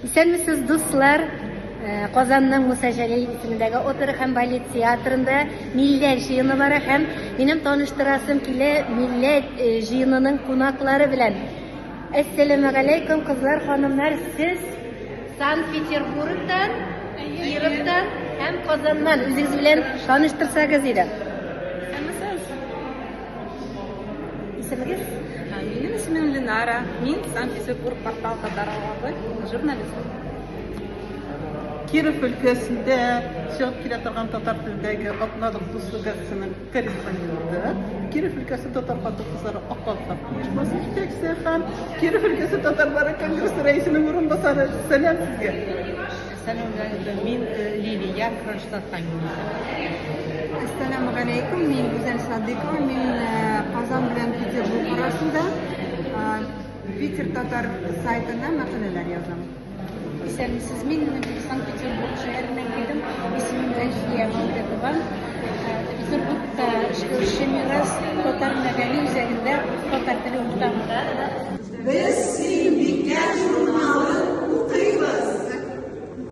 Исәнмесез, дуслар! Казанның Муса Җәлил исемендәге опера һәм балет театрында милләт җыены бара һәм минем таныштырасым килә милләт җыенының кунаклары белән. Әссәламегаләйкүм, кызлар, ханымнар, сез Санкт-Петербургтан, Кировтан һәм Казаннан үзегез белән таныштырсагыз иде. Исәнмесез. Исемегез? Минем исемем Ленара. Мин Санкт-Петербург портал татар авазы журналист. Киров өлкәсендә чыгып килә торган татар телендәге атналык Дуслык газетасының корреспонденты, Киров өлкәсе татар хатын-кызлары Ак калфак оешмасы җитәкчесе һәм Киров өлкәсе татарлары конгрессы рәисенең урынбасары. Сәлам сезгә! Әссәламегаләйкүм, мин Лилия, Кронштадттан килдем. Әссәламегаләйкүм, мин Гүзәл Садыйкова, мин Казан белән Петербург арасында Питер татар сайтына мәкаләләр язам. Исәнмесез, мин Санкт-Петербург шәһәреннән килдем. Исемем Әлфия Мәүлетова. Петербургта эшләүче Мирас татар мәдәни үзәгендә татар теле укытам. Без.